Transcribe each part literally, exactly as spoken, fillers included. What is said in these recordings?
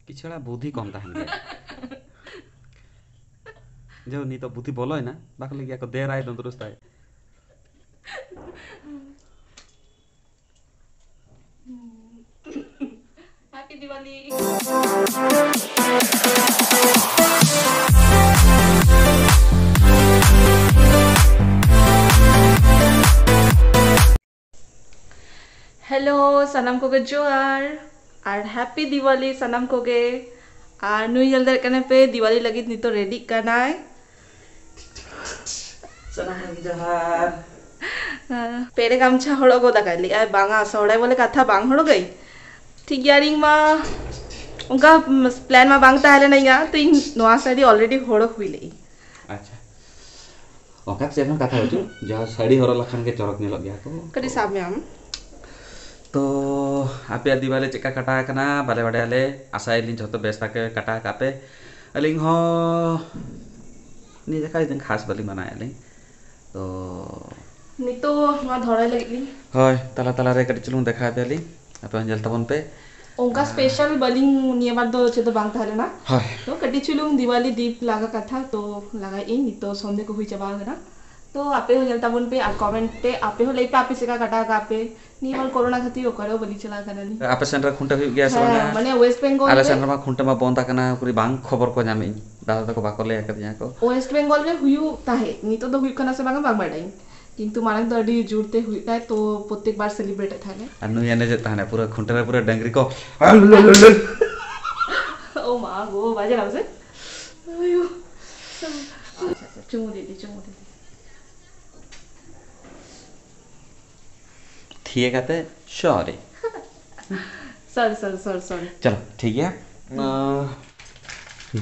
ᱠᱤᱪᱷᱩ ᱦᱚᱲᱟᱜ ᱵᱩᱫᱷᱤ ᱠᱚᱢ ᱛᱟᱦᱮᱱ ᱜᱮᱭᱟ᱾ ᱡᱮ ᱱᱤᱛᱚᱜ ᱵᱩᱫᱷᱤ ᱵᱚᱞᱚᱭᱮᱱᱟ, ᱵᱟᱠᱚ ᱞᱟᱹᱭ ᱜᱮᱭᱟ ᱠᱚ, "ᱫᱮ ᱨᱟᱭ ᱫᱚᱱᱫᱨᱚᱥ ᱛᱟᱭ"᱾ Happy Diwali. Hello, ᱥᱟᱱᱟᱢ ᱠᱚᱜᱮ ᱡᱚᱦᱟᱨ ᱟᱨ Happy Diwali ᱥᱟᱱᱟᱢ ᱠᱚᱜᱮ᱾ ᱟᱨ ᱱᱩᱭ ᱧᱮᱞ ᱫᱟᱲᱮᱭᱟᱜ ᱠᱟᱱᱟ ᱯᱮ, ᱫᱤᱣᱟᱞᱤ ᱞᱟᱹᱜᱤᱫ ᱱᱤᱛᱚᱜ ᱨᱮᱰᱤᱜ ᱠᱟᱱᱟᱭ᱾ ᱥᱟᱱᱟᱢ ᱠᱚᱜᱮ ᱡᱚᱦᱟᱨ᱾ ᱯᱮᱲᱮ ᱜᱟᱢᱪᱷᱟ ᱦᱚᱲᱚᱜ ᱜᱚᱫ ᱟᱠᱟᱫ ᱞᱮᱭᱟᱭ, ᱵᱟᱝᱟ ᱥᱚᱦᱲᱟᱭ ᱵᱚᱞᱮ ᱠᱟᱛᱷᱟ ᱵᱟᱝ ᱦᱚᱲᱚᱜᱟᱹᱧ᱾ ᱴᱷᱤᱠ ᱜᱮᱭᱟ, ᱟᱨ ᱤᱧ ᱢᱟ ᱚᱱᱠᱟ ᱯᱞᱟᱱ ᱢᱟ ᱵᱟᱝ ᱛᱟᱦᱮᱸ ᱞᱮᱱᱟ ᱤᱧᱟᱹᱜ, ᱛᱚ ᱤᱧ ᱱᱚᱣᱟ ᱥᱟᱹᱲᱤ already ᱦᱚᱲᱚᱜ ᱦᱩᱭ ᱞᱮᱜᱼᱤᱧ᱾ ᱟᱪᱪᱷᱟ, ᱚᱱᱠᱟ ᱪᱮᱫ ᱦᱚᱸ ᱠᱟᱛᱷᱟ ᱵᱟᱹᱪᱩᱜ, ᱡᱟᱦᱟᱸ ᱥᱟᱹᱲᱤ ᱦᱚᱨᱚᱜ ᱞᱮᱠᱷᱟᱱ ᱜᱮ ᱪᱚᱨᱚᱠ ᱧᱮᱞᱚᱜ ᱜᱮᱭᱟ ᱠᱚ᱾ ᱠᱟᱹᱴᱤᱡ ᱥᱟᱵ ᱢᱮ ᱟᱢ᱾ ᱛᱚ ᱟᱯᱮᱭᱟᱜ ᱫᱤᱣᱟᱞᱤ ᱪᱮᱫᱠᱟ ᱠᱟᱴᱟᱣ ᱟᱠᱟᱱᱟ ᱵᱟᱞᱮ ᱵᱟᱰᱟᱭᱟᱞᱮ, ᱟᱥᱟᱭᱟᱞᱤᱧ ᱡᱷᱚᱛᱚ ᱵᱮᱥ ᱛᱟᱠᱮ ᱠᱟᱴᱟᱣ ᱟᱠᱟᱫ ᱯᱮ᱾ ᱟᱹᱞᱤᱧ ᱦᱚᱸ ᱱᱤᱭᱟᱹ ᱡᱚᱠᱷᱟ ᱡᱩᱫᱤ ᱠᱷᱟᱥ ᱵᱟᱹᱞᱤᱧ ᱢᱟᱱᱟᱣᱮᱫᱼᱟ ᱞᱤᱧ᱾ ᱛᱚ ᱱᱤᱛᱚᱜ ᱱᱚᱣᱟ ᱫᱷᱚᱲᱟᱭ ᱞᱟᱹᱜᱤᱫ ᱞᱤᱧ᱾ ᱦᱳᱭ, ᱛᱟᱞᱟ ᱛᱟᱞᱟᱨᱮ ᱠᱟᱹᱴᱤᱡ ᱪᱩᱞᱩᱝ ᱫᱮᱠᱷᱟᱣ ᱟᱯᱮᱭᱟᱞᱤᱧ, ᱟᱯᱮ ᱦᱚᱸ ᱧᱮᱞ ᱛᱟᱵᱚᱱ ᱯᱮ᱾ ᱚᱱᱠᱟ ᱟᱨ special ᱵᱟᱹᱞᱤᱧ, ᱱᱤᱭᱟᱹ ᱵᱟᱨ ᱫᱚ ᱪᱮᱫ ᱫᱚ ᱵᱟᱝ ᱛᱟᱦᱮᱸ ᱞᱮᱱᱟ᱾ ᱦᱳᱭ᱾ ᱛᱚ ᱠᱟᱹᱴᱤᱡ ᱪᱩᱞᱩᱝ ᱫᱤᱣᱟᱞᱤ ᱫᱤᱯ ᱞᱟᱜᱟ ᱠᱟᱛᱷᱟ, ᱛᱚ ᱞᱟᱜᱟᱭᱮᱫ ᱟᱹᱧ᱾ ᱱᱤᱛᱚᱜ ᱥᱚᱱᱫᱷᱮ ᱠᱚ ᱦᱩᱭ ᱪᱟᱵᱟ ᱟᱠᱟᱱᱟ᱾ ᱛᱚ ᱟᱯᱮ ᱦᱚᱸ ᱧᱮᱞ ᱛᱟᱵᱚᱱ ᱯᱮ ᱟᱨ comment ᱛᱮ ᱟᱯᱮ ᱦᱚᱸ ᱞᱟᱹᱭ ᱯᱮ ᱟᱯᱮ ᱪᱮᱠᱟ ᱠᱟᱴᱟᱣ ᱠᱟᱜ ᱯᱮ᱾ ᱱᱤᱭᱟᱹ ᱵᱟᱨ ᱠᱳᱨᱳᱱᱟ ᱠᱷᱟᱹᱛᱤᱨ ᱚᱠᱟᱨᱮ ᱦᱚᱸ ᱵᱟᱹᱞᱤᱧ ᱪᱟᱞᱟᱣ ᱠᱟᱱᱟ ᱞᱤᱧ᱾ ᱟᱯᱮ ᱥᱮᱱ ᱨᱮ ᱠᱷᱩᱱᱴᱟᱹᱣ ᱦᱩᱭᱩᱜ ᱜᱮᱭᱟ ᱥᱮ ᱦᱮᱸ, ᱵᱟᱝᱟ? ᱢᱟᱱᱮ West Bengal ᱟᱞᱮ ᱨᱮ ᱥᱮᱱ ᱨᱮᱢᱟ ᱠᱷᱩᱱᱴᱟᱹᱣ ᱢᱟ ᱵᱚᱱᱫ ᱟᱠᱟᱱᱟ, ᱩᱠᱩᱨᱤ ᱵᱟᱝ ᱠᱷᱚᱵᱚᱨ ᱠᱚ ᱧᱟᱢᱮᱫ ᱟᱹᱧ, ᱫᱟᱫᱟ ᱛᱟᱠᱚ ᱵᱟᱠᱚ ᱞᱟᱹᱭ ᱟᱠᱟᱫᱤᱧᱟ ᱠᱚ᱾ West Bengal ᱨᱮ ᱦᱩᱭᱩᱜ ᱛᱟᱦᱮᱸᱫ, ᱱᱤᱛᱚᱜ ᱫᱚ ᱦᱩᱭᱩᱜ ᱠᱟᱱᱟ ᱥᱮ ᱵᱟᱝᱟ ᱵᱟᱝ ᱵᱟᱰᱟᱭᱟᱹᱧ, ᱠᱤᱱᱛᱩ ᱢᱟᱲᱟᱝ ᱫᱚ ᱟᱹᱰᱤ ᱡᱳᱨ ᱛᱮ ᱦᱩᱭᱩᱜ ᱛᱟᱦᱮᱸᱫ, ᱛᱚ ᱯᱨᱚᱛᱮᱠ ᱵᱟᱨ celebrate ᱮᱫ ᱛᱟᱦᱮᱸᱫ ᱞᱮ᱾ ᱟᱨ ᱱᱩᱭ ᱮᱱᱮᱡᱮᱫ ᱛᱟᱦᱮᱸᱱᱟᱭ ᱯᱩᱨᱟᱹ ᱠᱷᱩᱱᱴᱟᱹᱣ ᱨᱮ, ᱯᱩᱨᱟᱹ ᱰᱟᱹᱝᱨᱤ ᱠᱚ᱾ ᱳ ᱢᱟ ᱜᱳ, ᱵᱟᱡᱮ ᱞᱟᱢ ᱥᱮ? ᱟᱭᱳ᱾ ᱟᱪᱪᱷᱟ, ᱟᱪᱪᱷᱟ, ᱪᱩᱢᱩ ᱫᱤᱫᱤ, ᱪᱩᱢᱩ ᱫᱤᱫᱤ᱾ ᱛᱷᱤᱭᱟᱹ ᱠᱟᱛᱮ, sorry᱾ Sorry, sorry, sorry, sorry᱾ ᱪᱚᱞᱚ, ᱴᱷᱤᱠ ᱜᱮᱭᱟ᱾ ᱦᱩᱸ᱾ ᱟᱸ,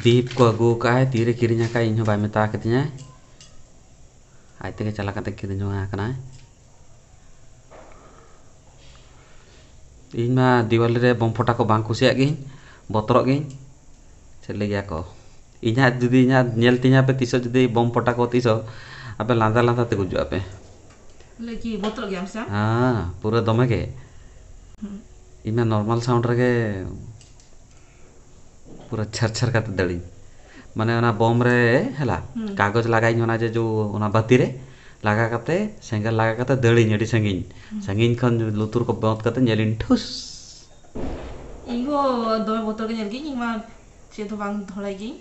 ᱫᱤᱯ ᱠᱚ ᱟᱹᱜᱩ ᱟᱠᱟᱫᱼᱟᱭ, ᱛᱤᱨᱮ ᱠᱤᱨᱤᱧ ᱟᱠᱟᱫᱼᱟᱭ, ᱤᱧ ᱦᱚᱸ ᱵᱟᱭ ᱢᱮᱛᱟ ᱟᱠᱟᱫᱤᱧᱟᱭ᱾ ᱟᱡ ᱛᱮᱜᱮ ᱪᱟᱞᱟᱣ ᱠᱟᱛᱮ ᱠᱤᱨᱤᱧ ᱡᱚᱝ ᱟᱠᱟᱱᱟᱭ᱾ ᱤᱧ ᱢᱟ ᱫᱤᱣᱟᱞᱤ ᱨᱮ ᱵᱳᱢ ᱯᱷᱚᱴᱟ ᱠᱚ ᱵᱟᱝ ᱠᱩᱥᱤᱭᱟᱜ ᱜᱤᱧ, ᱵᱚᱛᱚᱨᱚᱜ ᱜᱤᱧ᱾ ᱪᱮᱫ ᱞᱟᱹᱭ ᱜᱮᱭᱟ ᱠᱚ, ᱤᱧᱟᱹᱜ ᱡᱩᱫᱤ, ᱤᱧᱟᱹᱜ ᱧᱮᱞ ᱛᱤᱧᱟ ᱯᱮ ᱛᱤᱥᱚᱜ ᱡᱩᱫᱤ ᱵᱳᱢ ᱯᱷᱚᱴᱟ ᱠᱚ ᱛᱤᱥᱚᱜ, ᱟᱯᱮ ᱞᱟᱸᱫᱟ ᱞᱟᱸᱫᱟ ᱛᱮ ᱜᱩᱡᱩᱜ ᱟᱯᱮ᱾ ᱞᱟᱹᱭ ᱠᱤ ᱵᱚᱛᱚᱨᱚᱜ ᱜᱮᱭᱟᱢ ᱥᱮ? ᱦᱮᱸ, ᱯᱩᱨᱟᱹ ᱫᱚᱢᱮ ᱜᱮ᱾ ᱦᱩᱸ᱾ ᱤᱧ ᱢᱟ normal sound ᱨᱮᱜᱮ ᱯᱩᱨᱟᱹ ᱪᱷᱟᱨ ᱪᱷᱟᱨ ᱠᱟᱛᱮ ᱫᱟᱹᱲᱤᱧ᱾ ᱢᱟᱱᱮ ᱚᱱᱟ ᱵᱚᱢ ᱨᱮ ᱦᱮᱞᱟ, ᱦᱩᱸ᱾ ᱠᱟᱜᱚᱡᱽ ᱞᱟᱜᱟᱭᱤᱧ ᱚᱱᱟ ᱡᱮ ᱡᱚ, ᱚᱱᱟ ᱵᱟᱹᱛᱤ ᱨᱮ ᱞᱟᱜᱟ ᱠᱟᱛᱮ, ᱥᱮᱸᱜᱮᱞ ᱞᱟᱜᱟ ᱠᱟᱛᱮ ᱫᱟᱹᱲᱤᱧ ᱟᱹᱰᱤ ᱥᱟᱺᱜᱤᱧ᱾ ᱦᱩᱸ᱾ ᱥᱟᱺᱜᱤᱧ ᱠᱷᱚᱱ ᱞᱩᱛᱩᱨ ᱠᱚ ᱵᱚᱸᱫᱽ ᱠᱟᱛᱮ ᱧᱮᱞᱤᱧ ᱴᱷᱩᱥ᱾ ᱤᱧ ᱦᱚᱸ ᱫᱚᱢᱮ ᱵᱚᱛᱚᱨ ᱜᱮ ᱧᱮᱞ ᱜᱤᱧ, ᱤᱧ ᱢᱟ ᱪᱮᱫ ᱦᱚᱸ ᱵᱟᱝ ᱫᱷᱚᱲᱟᱭ ᱜᱤᱧ,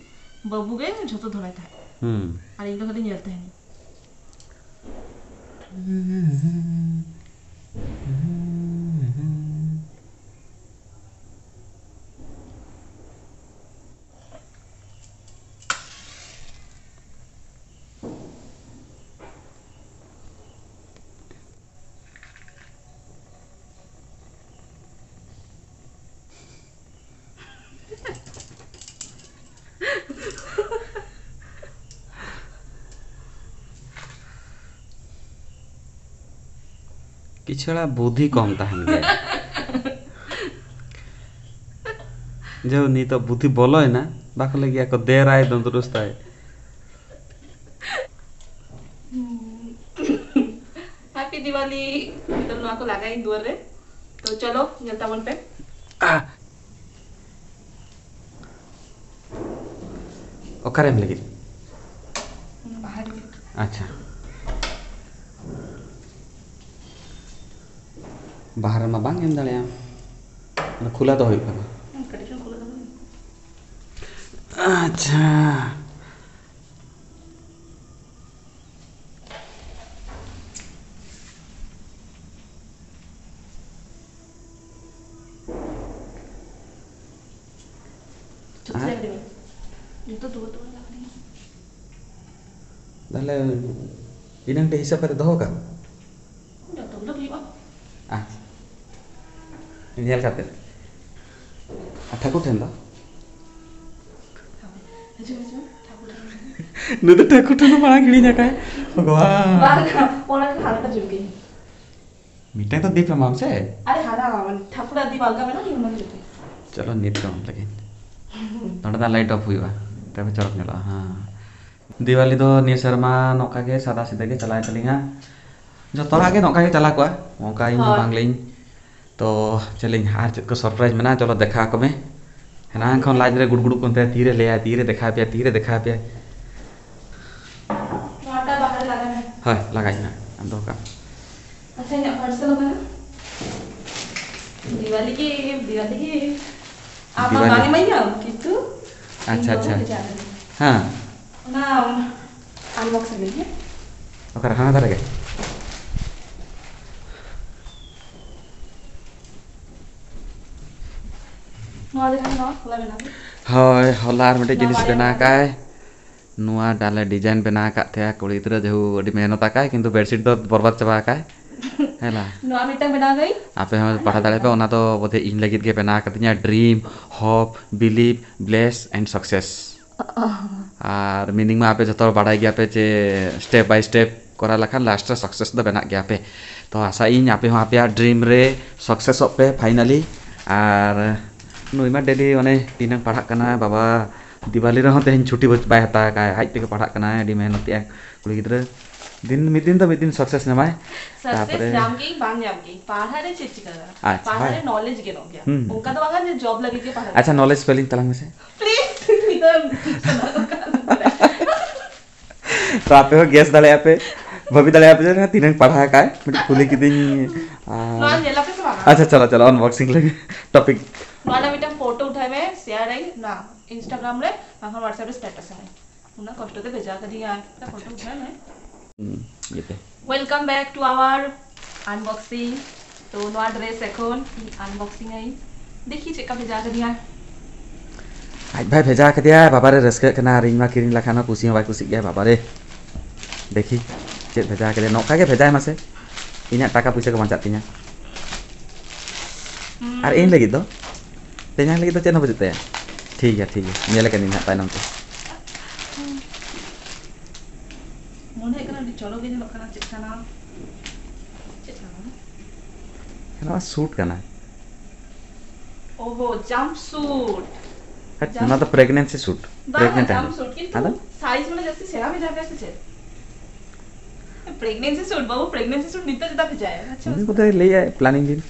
ᱵᱟᱹᱵᱩ ᱜᱮ ᱡᱷᱚᱛᱚ ᱫᱷᱚᱲᱟᱭ ᱛᱟᱦᱮᱸᱫ᱾ ᱦᱩᱸ᱾ ᱟᱨ ᱤᱧ ᱫᱚ ᱠᱷᱟᱹᱞᱤ ᱧᱮᱞ ᱛᱟᱦᱮᱱᱤᱧ᱾ ᱠᱤᱪᱷᱩ ᱦᱚᱲᱟᱜ ᱵᱩᱫᱷᱤ ᱠᱚᱢ ᱛᱟᱦᱮᱱ ᱜᱮᱭᱟ᱾ ᱡᱮ ᱱᱤᱛᱚᱜ ᱵᱩᱫᱷᱤ ᱵᱚᱞᱚᱭᱮᱱᱟ, ᱵᱟᱠᱚ ᱞᱟᱹᱭ ᱜᱮᱭᱟ ᱠᱚ, "ᱫᱮᱨᱟᱭ ᱫᱚᱸᱫᱽᱨᱩᱥᱛᱟᱭ"᱾ ᱦᱮᱯᱤ ᱫᱤᱣᱟᱞᱤ᱾ ᱱᱤᱛᱚᱜ ᱱᱚᱣᱟ ᱠᱚ ᱞᱟᱜᱟᱭᱤᱧ ᱫᱩᱣᱟᱹᱨ ᱨᱮ᱾ ᱛᱚ ᱪᱚᱞᱚ, ᱧᱮᱞ ᱛᱟᱵᱚᱱ ᱯᱮ᱾ ᱚᱠᱟᱨᱮᱢ ᱞᱟᱹᱜᱤᱫ? ᱵᱟᱦᱟ ᱨᱮᱜᱮ᱾ ᱟᱪᱪᱷᱟ, ᱵᱟᱦᱟ ᱨᱮᱢᱟ ᱵᱟᱝ ᱮᱢ ᱫᱟᱲᱮᱭᱟᱜᱼᱟ, ᱚᱱᱟ ᱠᱷᱩᱞᱟ ᱫᱚᱦᱚ ᱦᱩᱭᱩᱜ ᱛᱟᱢᱟ᱾ ᱦᱩᱸ, ᱠᱟᱹᱴᱤᱡ ᱪᱩᱞᱩᱝ ᱠᱷᱩᱞᱟᱹ ᱫᱚᱦᱚ ᱦᱩᱭᱩᱜᱼᱟ᱾ ᱟᱪᱪᱷᱟ, ᱪᱩᱯ ᱟᱨ? ᱞᱮ ᱠᱟᱹᱴᱤᱡ᱾ ᱱᱤᱛᱚᱜ ᱫᱩᱣᱟᱹᱨ ᱫᱚ ᱵᱟᱝ ᱞᱟᱜᱟᱜ ᱠᱟᱱᱟ᱾ ᱛᱟᱦᱞᱮ ᱤᱱᱟᱹᱝ ᱴᱷᱮᱱ ᱦᱤᱥᱟᱹᱵ ᱠᱟᱛᱮ ᱫᱚᱦᱚ ᱠᱟᱜ ᱢᱮ᱾ ᱡᱚᱛᱚ ᱜᱩᱞᱳ ᱦᱩᱭᱩᱜᱼᱟ᱾ ᱟᱪᱪᱷᱟ, ᱧᱮᱞ ᱠᱟᱛᱮ᱾ ᱟᱨ ᱴᱷᱟᱹᱠᱩᱨ ᱴᱷᱮᱱ ᱫᱚ? ᱦᱤᱡᱩᱜ, ᱦᱤᱡᱩᱜ, ᱴᱷᱟᱹᱠᱩᱨ ᱴᱷᱮᱱ᱾ ᱱᱩᱭ ᱫᱚ ᱴᱷᱟᱹᱠᱩᱨ ᱴᱷᱮᱱ ᱫᱚ ᱢᱟᱲᱟᱝ ᱦᱤᱲᱤᱧ ᱟᱠᱟᱫ᱾ ᱵᱷᱚᱜᱚᱵᱟᱱ᱾ ᱵᱟᱝ, ᱚᱱᱟ ᱜᱮ ᱦᱟᱞᱠᱟ ᱡᱩᱞ ᱜᱮ᱾ ᱢᱤᱫᱴᱟᱝ ᱫᱚ ᱫᱤᱯ ᱮᱢᱟᱢ ᱥᱮ? ᱟᱨᱮ ᱦᱟᱱᱟ, ᱢᱟᱱᱮ ᱴᱷᱟᱹᱠᱩᱨᱟᱜ ᱫᱤᱯ ᱟᱞᱜᱟ ᱢᱮᱱᱟᱜᱼᱟ, ᱚᱱᱟ ᱜᱮ ᱡᱩᱞ ᱜᱮ᱾ ᱪᱚᱞᱚ, ᱱᱤᱛ ᱫᱚ ᱮᱢ ᱞᱟᱹᱜᱤᱫ᱾ ᱱᱚᱰᱮ ᱫᱚ ᱞᱟᱭᱤᱴ ᱚᱯᱷ ᱦᱩᱭᱩᱜᱼᱟ, ᱛᱚᱵᱮ ᱪᱚᱨᱚᱠ ᱧᱮᱞᱚᱜᱼᱟ᱾ ᱦᱮᱸ, ᱫᱤᱣᱟᱞᱤ ᱫᱚ ᱱᱤᱭᱟᱹ ᱥᱮᱨᱢᱟ ᱱᱚᱝᱠᱟ ᱜᱮ ᱥᱟᱫᱟ ᱥᱤᱫᱟᱹ ᱜᱮ ᱪᱟᱞᱟᱣᱮᱱ ᱛᱟᱹᱞᱤᱧᱟ᱾ ᱡᱚᱛᱚ ᱦᱚᱲᱟᱜ ᱜᱮ ᱱᱚᱝᱠᱟ ᱜᱮ ᱪᱟᱞᱟᱣ ᱠᱚᱜᱼᱟ, ᱚᱱᱠᱟ ᱤᱧ ᱦᱚᱸ ᱦᱳᱭ᱾ ᱵᱟᱝᱞᱤᱧ᱾ ᱛᱚ ᱪᱮᱫ ᱞᱤᱧ, ᱟᱨ ᱪᱮᱫ ᱠᱚ ᱥᱟᱨᱯᱨᱟᱭᱤᱡᱽ ᱢᱮᱱᱟᱜᱼᱟ, ᱪᱚᱞᱚ ᱫᱮᱠᱷᱟᱣ ᱟᱠᱚ ᱢᱮ᱾ ᱮᱱᱟᱝ ᱠᱷᱚᱱ ᱞᱟᱡ ᱨᱮ ᱜᱩᱲᱜᱩᱲᱩᱜ ᱠᱟᱱ ᱛᱟᱭᱟ, ᱛᱤᱨᱮ ᱞᱟᱹᱭᱟ, ᱛᱤᱨᱮ ᱫᱮᱠᱷᱟᱣ ᱟᱯᱮᱭᱟ, ᱛᱤᱨᱮ ᱫᱮᱠᱷᱟᱣ ᱟᱯᱮᱭᱟ᱾ ᱱᱚᱣᱟᱴᱟᱜ ᱵᱟᱦᱨᱮ ᱞᱟᱜᱟᱭ ᱢᱮ᱾ ᱦᱳᱭ, ᱞᱟᱜᱟᱭ ᱢᱮ, ᱟᱢ ᱫᱚᱦᱚ ᱠᱟᱜ ᱢᱮ᱾ ᱟᱪᱪᱷᱟ, ᱤᱧᱟᱹᱜ ᱯᱟᱨᱥᱮᱞ ᱚᱠᱟᱨᱮ? Diwali gift, Diwali gift. ᱟᱢ ᱢᱟ ᱫᱤᱣᱟᱞᱤ᱾ ᱵᱟᱝ ᱮᱢᱟᱹᱧᱟᱢ, ᱠᱤᱱᱛᱩ ᱤᱧ ᱟᱪᱪᱷᱟ, ᱵᱟᱹᱦᱩ ᱟᱪᱪᱷᱟ᱾ ᱵᱷᱮᱡᱟ ᱟᱹᱫᱤᱧᱟ᱾ ᱦᱮᱸ᱾ ᱚᱱᱟ ᱟᱱᱵᱚᱠᱥᱤᱝ ᱟᱹᱧ, ᱦᱮᱸ? ᱚᱠᱟᱨᱮ? ᱦᱟᱱᱟ ᱫᱷᱟᱨᱮ ᱜᱮ? ᱱᱚᱣᱟ ᱞᱮᱠᱷᱟᱱ ᱱᱚᱣᱟ ᱦᱚᱞᱟ ᱵᱮᱱᱟᱣ ᱞᱮᱫᱟ᱾ ᱦᱳᱭ, ᱦᱚᱞᱟ ᱟᱨ ᱢᱤᱫᱴᱮᱡ ᱱᱚᱣᱟ ᱡᱤᱱᱤᱥ ᱵᱟᱨᱭᱟ ᱵᱮᱱᱟᱣ ᱢᱮᱱᱟᱜ ᱠᱟᱜᱼᱟᱭ᱾ ᱱᱚᱣᱟ ᱰᱟᱞᱮ ᱰᱤᱡᱟᱭᱤᱱ ᱵᱮᱱᱟᱣ ᱟᱠᱟᱫ ᱛᱟᱦᱮᱸᱜᱼᱟ ᱠᱩᱲᱤ ᱜᱤᱫᱽᱨᱟᱹ, ᱡᱮᱦᱩ ᱟᱹᱰᱤ ᱢᱮᱦᱱᱚᱛ ᱟᱠᱟᱭ, ᱠᱤᱱᱛᱩ ᱵᱮᱰᱥᱤᱴ ᱫᱚ ᱵᱚᱨᱵᱟᱫ ᱪᱟᱵᱟ ᱟᱠᱟᱭ᱾ ᱦᱮᱞᱟ᱾ ᱱᱚᱣᱟ ᱢᱤᱫᱴᱟᱝ ᱵᱮᱱᱟᱣ ᱜᱟᱹᱧ᱾ ᱟᱯᱮ ᱦᱚᱸ ᱟᱨ ᱯᱟᱲᱦᱟᱣ ᱫᱟᱲᱮᱭᱟᱜ ᱯᱮ, ᱢᱤᱫᱴᱟᱝ᱾ ᱚᱱᱟ ᱫᱚ ᱵᱚᱫᱷᱮ ᱤᱧ ᱞᱟᱹᱜᱤᱫ ᱜᱮ ᱵᱮᱱᱟᱣ ᱠᱟᱫᱤᱧᱟ, ᱰᱨᱤᱢ, ᱦᱳᱯ, ᱵᱤᱞᱤᱵᱷ, ᱵᱞᱮᱥ ᱮᱱᱰ ᱥᱟᱠᱥᱮᱥ᱾ ᱟᱨ ᱢᱤᱱᱤᱝ ᱢᱟ ᱟᱯᱮ ᱡᱚᱛᱚ ᱦᱚᱲ ᱵᱟᱲᱟᱭ ᱜᱮᱭᱟ ᱯᱮ ᱡᱮ step by step ᱠᱚᱨᱟᱣ ᱞᱮᱠᱷᱟᱱ last ᱨᱮ success ᱫᱚ ᱵᱮᱱᱟᱜ ᱜᱮᱭᱟ ᱯᱮ᱾ ᱛᱚ ᱟᱥᱟᱭᱟᱹᱧ ᱟᱯᱮ ᱦᱚᱸ ᱟᱯᱮᱭᱟᱜ dream ᱨᱮ successᱚᱜ ᱯᱮ finally᱾ ᱟᱨ ᱱᱩᱭ ᱢᱟ daily ᱚᱱᱮ ᱛᱤᱱᱟᱹᱝ ᱯᱟᱲᱦᱟᱜ ᱠᱟᱱᱟ ᱵᱟᱵᱟ, ᱫᱤᱣᱟᱞᱤ ᱨᱮᱦᱚᱸ ᱛᱮᱦᱮᱧ ᱪᱷᱩᱴᱤ ᱵᱟᱭ ᱦᱟᱛᱟᱣ ᱠᱟᱜᱼᱟ, ᱟᱡ ᱛᱮᱜᱮ ᱯᱟᱲᱦᱟᱜ ᱠᱟᱱᱟᱭ, ᱟᱹᱰᱤ ᱢᱮᱦᱱᱚᱛᱮᱜᱼᱟᱭ ᱠᱩᱲᱤ ᱜᱤᱫᱽᱨᱟᱹ᱾ ᱫᱤᱱ ᱢᱤᱫ ᱫᱤᱱ ᱫᱚ ᱢᱤᱫ ᱫᱤᱱ success ᱧᱟᱢᱟᱭ᱾ Success ᱛᱟᱯᱚᱨᱮ ᱧᱟᱢ ᱜᱮ ᱵᱟᱝ ᱧᱟᱢ ᱜᱮ, ᱯᱟᱲᱦᱟᱜ ᱨᱮ ᱪᱮᱫ ᱪᱤᱠᱟᱹᱜᱼᱟ? ᱟᱪᱪᱷᱟ, ᱯᱟᱲᱦᱟᱜ ᱦᱳᱭ᱾ ᱨᱮ knowledge ᱜᱮ ᱧᱟᱢᱚᱜ ᱜᱮᱭᱟ᱾ ᱦᱩᱸ᱾ ᱚᱱᱠᱟ ᱫᱚ ᱵᱟᱝᱟ ᱡᱮ job ᱞᱟᱹᱜᱤᱫ ᱜᱮ ᱯᱟᱲᱦᱟᱜ ᱟᱪᱪᱷᱟ, knowledge spelling ᱛᱟᱞᱟᱝ ᱢᱮᱥᱮ᱾ Please, ᱱᱤᱛᱚᱜ ᱛᱚ ᱟᱯᱮ ᱦᱚᱸ guess ᱫᱟᱲᱮᱭᱟᱜᱼᱟ ᱯᱮ, ᱵᱷᱟᱹᱵᱤ ᱫᱟᱲᱮᱭᱟᱜᱼᱟ ᱯᱮ ᱡᱮ ᱛᱤᱱᱟᱹᱝ ᱯᱟᱲᱦᱟᱣ ᱟᱠᱟᱫ, ᱢᱤᱫᱴᱤᱡ ᱠᱩᱞᱤ ᱠᱤᱫᱤᱧ᱾ ᱟᱨ ᱱᱚᱣᱟ ᱧᱮᱞ ᱟᱯᱮ ᱥᱮ ᱵᱟᱝᱟ? ᱟᱪᱪᱷᱟ, ᱪᱚᱞᱚ, ᱪᱚᱞᱚ, unboxing ᱞᱟᱹᱜᱤᱫ topic᱾ ᱱᱚᱣᱟ ᱨᱮᱱᱟᱜ ᱢᱤᱫᱴᱟᱝ photo ᱩᱴᱷᱟᱹᱭ ᱢᱮ, share ᱟᱹᱧ ᱱᱚᱣᱟ Instagram ᱨᱮ, ᱵᱟᱝᱠᱷᱟᱱ WhatsApp ᱨᱮ status ᱟᱹᱧ᱾ ᱩᱱᱟᱹᱜ ᱠᱚᱥᱴᱚ ᱛᱮ ᱵᱷᱮᱡᱟ ᱠᱟᱫᱤᱧᱟ, ᱟᱨ ᱢᱤᱫᱴᱟᱝ photo ᱩᱴᱷᱟᱹᱭ ᱢᱮ᱾ ᱦᱩᱸ, ᱤᱭᱟᱹᱛᱮ᱾ Welcome back to our unboxing. ᱛᱚ, ᱱᱚᱣᱟ dress ᱮᱠᱷᱚᱱ ᱤᱧ unboxing ᱟᱹᱧ᱾ ᱫᱮᱠᱷᱤ ᱪᱮᱫ ᱞᱮᱠᱟ ᱵᱷᱮᱡᱟ ᱠᱟᱫᱤᱧᱟ᱾ ᱟᱡ ᱵᱷᱟᱭ ᱵᱷᱮᱡᱟ ᱠᱟᱫᱮᱭᱟ, ᱵᱟᱵᱟᱨᱮ ᱨᱟᱹᱥᱠᱟᱹᱜ ᱠᱟᱱᱟ, ᱟᱨ ᱤᱧ ᱢᱟ ᱠᱤᱨᱤᱧ ᱞᱮᱠᱷᱟᱱ ᱦᱚᱸ ᱠᱩᱥᱤ ᱦᱚᱸ ᱵᱟᱭ ᱠᱩᱥᱤᱜ ᱜᱮᱭᱟ, ᱵᱟᱵᱟᱨᱮ᱾ ᱫᱮᱠᱷᱤ ᱪᱮᱫ ᱵᱷᱮᱡᱟ ᱠᱟᱫᱮᱭᱟ, ᱱᱚᱝᱠᱟ ᱜᱮ ᱵᱷᱮᱡᱟᱭ ᱢᱟᱥᱮ, ᱤᱧᱟᱹᱜ ᱴᱟᱠᱟ ᱯᱩᱭᱥᱟᱹ ᱠᱚ ᱵᱟᱧᱪᱟᱜ ᱛᱤᱧᱟ᱾ ᱦᱩᱸ᱾ ᱟᱨ ᱤᱧ ᱞᱟᱹᱜᱤᱫ ᱫᱚ, ᱛᱮᱧᱟᱝ ᱞᱟᱹᱜᱤᱫ ᱫᱚ ᱪᱮᱫ ᱦᱚᱸ ᱵᱟᱹᱪᱩᱜ ᱛᱟᱭᱟ᱾ ᱴᱷᱤᱠ ᱜᱮᱭᱟ, ᱴᱷᱤᱠ ᱜᱮᱭᱟ, ᱧᱮᱞ ᱠᱟᱹᱱᱟᱹᱧ ᱦᱟᱸᱜ ᱛᱟᱭᱱᱚᱢ ᱛᱮ᱾ ᱢᱚᱱᱮ ᱦᱩᱭᱩᱜ ᱠᱟᱱᱟ ᱟᱹᱰᱤ ᱪᱚᱨᱚᱠ ᱜᱮ ᱧᱮᱞᱚᱜ ᱠᱟᱱᱟ᱾ ᱪᱮᱫ ᱠᱟᱱᱟ? ᱪᱮᱫ ᱠᱟᱱᱟ? ᱱᱚᱣᱟ suit ᱠᱟᱱᱟ᱾ ᱳᱦᱳ, jump suit᱾ ᱦᱮᱸ, jump ᱱᱚᱣᱟ ᱫᱚ pregnancy suit᱾ ᱵᱟᱝ, pregnant jump ᱟᱦᱟᱨ᱾ Suit, ᱠᱤᱱᱛᱩ ᱟᱫᱚ? Size ᱢᱟᱱᱮ ᱡᱟᱹᱥᱛᱤ ᱥᱮᱬᱟ ᱵᱷᱮᱡᱟ ᱜᱮᱭᱟ ᱥᱮ ᱪᱮᱫ? Pregnancy suit, ᱵᱟᱹᱵᱩ, pregnancy suit ᱱᱤᱛᱚᱜ ᱪᱮᱫᱟᱜ ᱵᱷᱮᱡᱟᱭᱟ? ᱟᱪᱪᱷᱟ, ᱩᱱᱤ ᱵᱟᱥ᱾ ᱠᱚᱫᱚᱭ ᱞᱟᱹᱭᱟ planning ᱫᱤᱱ᱾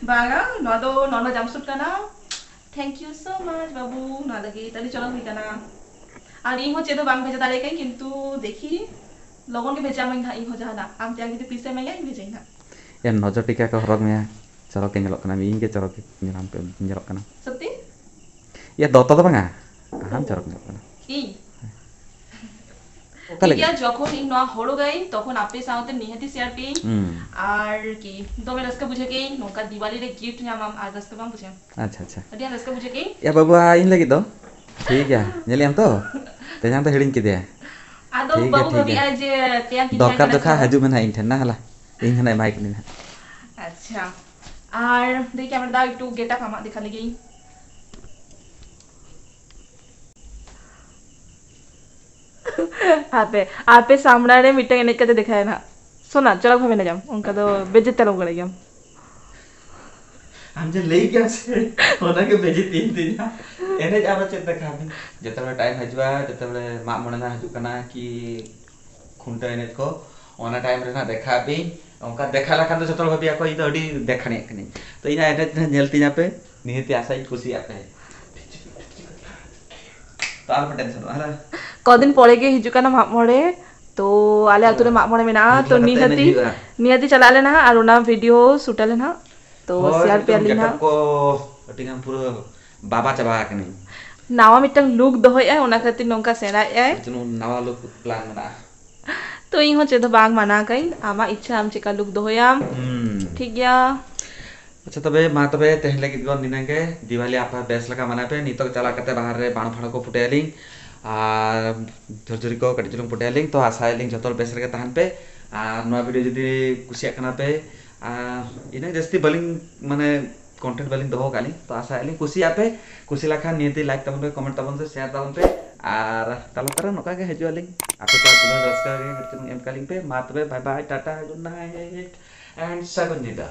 ᱵᱟᱝᱟ, ᱱᱚᱣᱟ ᱫᱚ normal jump suit ᱠᱟᱱᱟ᱾ Thank you so much ᱵᱟᱹᱵᱩ, ᱱᱚᱣᱟ ᱞᱟᱹᱜᱤᱫ ᱟᱹᱰᱤ ᱪᱚᱨᱚᱠ ᱦᱩᱭ ᱠᱟᱱᱟ᱾ ᱟᱨ ᱤᱧ ᱦᱚᱸ ᱪᱮᱫ ᱦᱚᱸ ᱵᱟᱝ ᱵᱷᱮᱡᱟ ᱫᱟᱲᱮ ᱠᱟᱹᱧ, ᱠᱤᱱᱛᱩ ᱫᱮᱠᱷᱤ ᱞᱚᱜᱚᱱ ᱜᱮ ᱵᱷᱮᱡᱟ ᱟᱹᱢᱟᱹᱧ ᱱᱟᱦᱟᱜ ᱤᱧ ᱦᱚᱸ ᱡᱟᱦᱟᱱᱟᱜ᱾ ᱟᱢ ᱛᱮᱭᱟᱝ ᱡᱩᱫᱤ ᱯᱤᱥᱮ ᱮᱢᱟᱹᱧᱟ, ᱤᱧ ᱵᱷᱮᱡᱟᱭᱟ ᱱᱟᱦᱟᱜ᱾ ᱭᱟ, ᱱᱚᱡᱚᱨ ᱴᱤᱠᱟ ᱠᱚ ᱦᱚᱨᱚᱜᱽ ᱢᱮᱭᱟ, ᱪᱚᱨᱚᱠ ᱜᱮ ᱧᱮᱞᱚᱜ ᱠᱟᱱᱟ, ᱤᱧ ᱜᱮ ᱪᱚᱨᱚᱠ ᱜᱮ ᱧᱮᱞᱚᱜ ᱠᱟᱱᱟ᱾ ᱥᱚᱛᱛᱤ? ᱭᱟ, ᱫᱚᱛᱚ ᱫᱚ ᱵᱟᱝᱟ, ᱟᱢ ᱪᱚᱨᱚᱠ ᱧᱮᱞᱚᱜ ᱠᱟᱱᱟ᱾ ᱤᱧ? ᱚᱠᱟ ᱴᱷᱤᱠ ᱞᱟᱹᱜᱤᱫ? ᱜᱮᱭᱟ, ᱡᱚᱠᱷᱚᱱ ᱤᱧ ᱱᱚᱣᱟ ᱦᱚᱨᱚᱜᱟᱹᱧ, ᱛᱚᱠᱷᱚᱱ ᱟᱯᱮ ᱥᱟᱶᱛᱮ ᱱᱤᱦᱟᱹᱛᱤ share ᱯᱮᱭᱟᱹᱧ᱾ ᱦᱩᱸ᱾ ᱟᱨ ᱠᱤ ᱫᱚᱢᱮ ᱨᱟᱹᱥᱠᱟᱹ ᱵᱩᱡᱷᱟᱹᱜ ᱜᱮ, ᱱᱚᱝᱠᱟ ᱫᱤᱣᱟᱞᱤ ᱨᱮ gift ᱧᱟᱢᱟᱢ, ᱟᱨ ᱨᱟᱹᱥᱠᱟᱹ ᱵᱟᱝ ᱵᱩᱡᱷᱟᱹᱜᱼᱟ? ᱟᱪᱪᱷᱟ, ᱟᱪᱪᱷᱟ᱾ ᱟᱹᱰᱤ ᱟᱸᱴ ᱨᱟᱹᱥᱠᱟᱹ ᱵᱩᱡᱷᱟᱹᱜ ᱜᱮ᱾ ᱭᱟ ᱵᱟᱹᱵᱩ, ᱤᱧ ᱞᱟᱹᱜᱤᱫ ᱫᱚ ᱴᱷᱤᱠ ᱜᱮᱭᱟ, ᱧᱮᱞᱮᱫ ᱟᱢ ᱛᱚ, ᱛᱮᱦᱮᱧ ᱫᱚ ᱦᱤᱲᱤᱧ ᱠᱮᱫᱮᱭᱟ᱾ ᱟᱫᱚ ᱴᱷᱤᱠ ᱜᱮᱭᱟ, ᱵᱟᱹᱵᱩ ᱴᱷᱤᱠ ᱜᱮᱭᱟ᱾ ᱵᱷᱟᱹᱵᱤᱜᱼᱟ ᱡᱮ ᱛᱮᱭᱟᱝ ᱠᱤᱱ ᱫᱚᱨᱠᱟᱨ ᱛᱟᱦᱮᱸ ᱠᱟᱱᱟ ᱫᱚᱠᱷᱟ ᱥᱮ ᱵᱟᱝ? ᱦᱤᱡᱩᱜ ᱢᱮ ᱱᱟᱦᱟᱜ ᱤᱧ ᱴᱷᱮᱱ ᱱᱟ, ᱦᱟᱞᱟ, ᱤᱧ ᱦᱟᱱᱟ ᱮᱢᱟᱭ ᱠᱟᱹᱱᱟᱹᱧ ᱱᱟᱦᱟᱜ᱾ ᱟᱪᱪᱷᱟ, ᱟᱨ ᱫᱮᱠᱷᱤ ᱟᱢᱟᱜ ᱫᱟᱜ ᱮᱠᱴᱩ ᱜᱮᱴᱟ ᱠᱟᱢᱟᱜ ᱫᱮᱠᱷᱟ ᱞᱮᱜᱮᱧ᱾ ᱟᱯᱮ, ᱟᱯᱮ ᱥᱟᱢᱱᱟ ᱨᱮ ᱢᱤᱫᱴᱟᱝ ᱮᱱᱮᱡ ᱠᱟᱛᱮ ᱫᱮᱠᱷᱟᱭᱟ ᱱᱟᱦᱟᱜ᱾ ᱥᱳᱱᱟ, ᱪᱚᱨᱚᱠ ᱵᱷᱟᱵᱮ ᱮᱱᱮᱡᱟᱢ, ᱚᱱᱠᱟ ᱫᱚ ᱵᱮᱡᱮᱛᱮ ᱟᱞᱚᱢ ᱜᱚᱲᱚᱭ ᱜᱮᱭᱟᱢ᱾ ᱟᱢ ᱡᱮ ᱞᱟᱹᱭ ᱠᱮᱫᱟᱢ ᱥᱮ, ᱚᱱᱟ ᱜᱮ ᱵᱮᱡᱮᱛᱤᱧ ᱛᱤᱧᱟ᱾ ᱮᱱᱮᱡ ᱟᱨᱚ ᱪᱮᱫ ᱫᱮᱠᱷᱟᱣ ᱢᱮ? ᱡᱚᱛᱚ ᱦᱚᱲ ᱴᱟᱭᱤᱢ ᱦᱤᱡᱩᱜᱼᱟ, ᱡᱚᱛᱚ ᱦᱚᱲ ᱢᱟᱜ ᱢᱚᱬᱮ ᱱᱟᱜ ᱦᱤᱡᱩᱜ ᱠᱟᱱᱟ ᱠᱤ ᱠᱷᱩᱱᱴᱟᱹᱣ ᱮᱱᱮᱡ ᱠᱚ, ᱚᱱᱟ ᱴᱟᱭᱤᱢ ᱨᱮ ᱱᱟᱜ ᱫᱮᱠᱷᱟᱣ ᱟᱯᱮᱭᱟᱹᱧ᱾ ᱚᱱᱠᱟ ᱫᱮᱠᱷᱟ ᱞᱮᱠᱷᱟᱱ ᱫᱚ ᱡᱚᱛᱚ ᱦᱚᱲ ᱵᱷᱟᱹᱵᱤᱭᱟᱠᱚ ᱤᱧ ᱫᱚ ᱟᱹᱰᱤ ᱫᱮᱠᱷᱟᱱᱤᱭᱟᱹ ᱠᱟᱹᱱᱟᱹᱧ᱾ ᱛᱚ ᱤᱧᱟᱹᱜ ᱮᱱᱮᱡ ᱱᱟᱜ ᱧᱮᱞ ᱛᱤᱧᱟ ᱯᱮ, ᱱᱤᱦᱟᱹᱛᱤ ᱟᱥᱟᱧ ᱠᱩᱥᱤᱭᱟᱜ ᱯᱮ᱾ ᱛᱚ ᱟᱞᱚ ᱯᱮ ᱴᱮᱱᱥᱚᱱᱚᱜᱼᱟ, ᱦᱮᱸ? ᱠᱚᱫᱤᱱ ᱯᱚᱨᱮ ᱜᱮ ᱦᱤᱡᱩᱜ ᱠᱟᱱᱟ ᱢᱟᱜ ᱢᱚᱬᱮ, ᱛᱚ ᱟᱞᱮ ᱟᱹᱛᱩ ᱨᱮ ᱢᱟᱜ ᱢᱚᱬᱮ ᱢᱮᱱᱟᱜᱼᱟ, ᱢᱤᱫ ᱛᱚ ᱞᱟᱦᱟᱛᱮ ᱮᱱᱮᱡ ᱱᱤᱦᱟᱹᱛᱤ, ᱦᱩᱭᱩᱜᱼᱟ᱾ ᱱᱤᱦᱟᱹᱛᱤ ᱪᱟᱞᱟᱜ ᱟᱞᱮ ᱱᱟᱦᱟᱜ ᱟᱨ ᱚᱱᱟ ᱵᱷᱤᱰᱤᱭᱳ ᱥᱩᱴ ᱟᱞᱮ ᱱᱟᱦᱟᱜ᱾ ᱛᱚ ᱦᱳᱭ, ᱥᱮᱭᱟᱨ ᱮᱠᱫᱚᱢ ᱯᱮᱭᱟᱞᱤᱧ ᱜᱮᱴᱟᱯ ᱱᱟᱦᱟᱜ᱾ ᱠᱚ ᱟᱹᱰᱤ ᱜᱟᱱ ᱯᱩᱨᱟᱹ ᱵᱟᱵᱟ ᱪᱟᱵᱟ ᱟᱠᱟᱱᱟᱹᱧ᱾ ᱱᱟᱣᱟ ᱢᱤᱫᱴᱟᱝ ᱞᱩᱠ ᱫᱚᱦᱚᱭᱮᱫᱼᱟᱭ, ᱚᱱᱟ ᱠᱷᱟᱹᱛᱤᱨ ᱱᱚᱝᱠᱟ ᱥᱮᱬᱟᱭᱮᱫᱼᱟᱭ᱾ ᱟᱨ ᱡᱮᱱᱚ ᱱᱟᱣᱟ ᱞᱩᱠ ᱯᱞᱟᱱ ᱢᱮᱱᱟᱜᱼᱟ᱾ ᱛᱚ ᱤᱧ ᱦᱚᱸ ᱪᱮᱫ ᱦᱚᱸ ᱵᱟᱝ ᱢᱟᱱᱟ ᱠᱟᱹᱧ, ᱟᱢᱟᱜ ᱤᱪᱪᱷᱟ ᱟᱢ ᱪᱮᱠᱟ ᱞᱩᱠ ᱫᱚᱦᱚᱭᱟᱢ᱾ ᱦᱩᱸ᱾ ᱴᱷᱤᱠ ᱜᱮᱭᱟ᱾ ᱟᱪᱪᱷᱟ, ᱛᱚᱵᱮ ᱢᱟ ᱛᱚᱵᱮ ᱛᱮᱦᱮᱧ ᱞᱟᱹᱜᱤᱫ ᱫᱚ ᱱᱤᱱᱟᱹᱜ ᱜᱮ᱾ ᱫᱤᱣᱟᱞᱤ ᱟᱯᱮ ᱵᱮᱥ ᱞᱮᱠᱟ ᱢᱟᱱᱟᱣ ᱯᱮ᱾ ᱱᱤᱛᱚᱜ ᱪᱟᱞᱟᱣ ᱠᱟᱛᱮ ᱵᱟᱦᱟᱨ ᱨᱮ ᱵᱟᱲ ᱯᱷᱟᱲ ᱠᱚ ᱯᱷᱩᱴᱟᱹᱭᱟᱞᱤᱧ ᱟᱨ ᱡᱷᱩᱨᱡᱷᱩᱨᱤ ᱠᱚ ᱠᱟᱹᱴᱤᱡ ᱪᱩᱞᱩᱝ ᱯᱷᱩᱴᱟᱹᱭᱟᱞᱤᱧ᱾ ᱛᱚ ᱟᱥᱟᱭᱟᱞᱤᱧ ᱡᱷᱚᱛᱚ ᱦᱚᱲ ᱵᱮᱥ ᱨᱮᱜᱮ ᱛᱟᱦᱮᱱ ᱯᱮ᱾ ᱟᱨ ᱱᱚᱣᱟ ᱵᱷᱤᱰᱤᱭᱳ ᱡᱩᱫᱤ ᱠᱩᱥᱤᱭᱟᱜ ᱠᱟᱱᱟ ᱯᱮ, ᱟᱨ ᱤᱱᱟᱹᱜ ᱡᱟᱹᱥᱛᱤ ᱵᱟᱹᱞᱤᱧ ᱢᱟᱱᱮ content ᱵᱟᱹᱞᱤᱧ ᱫᱚᱦᱚ ᱟᱠᱟᱫ ᱞᱤᱧ, ᱛᱚ ᱟᱥᱟᱭᱟᱞᱤᱧ ᱠᱩᱥᱤᱭᱟᱜ ᱯᱮ᱾ ᱠᱩᱥᱤ ᱞᱮᱠᱷᱟᱱ ᱱᱤᱦᱟᱹᱛᱤ like ᱛᱟᱵᱚᱱ ᱯᱮ, comment ᱛᱟᱵᱚᱱ ᱯᱮ, share ᱛᱟᱵᱚᱱ ᱯᱮ᱾ ᱟᱨ ᱠᱟᱞᱚᱢ ᱠᱟᱨᱚᱱ ᱱᱚᱝᱠᱟ ᱜᱮ ᱦᱤᱡᱩᱜ ᱟᱹᱞᱤᱧ, ᱟᱯᱮ ᱠᱚᱣᱟᱜ ᱫᱩᱞᱟᱹᱲ ᱨᱟᱹᱥᱠᱟᱹ ᱜᱮ ᱠᱟᱹᱴᱤᱡ ᱪᱩᱞᱩᱝ ᱮᱢ ᱠᱟᱹᱞᱤᱧ ᱯᱮ᱾ ᱢᱟ ᱛᱚᱵᱮ bye bye, Tata, good night and ᱥᱟᱹᱜᱩᱱ ᱧᱤᱫᱟᱹ᱾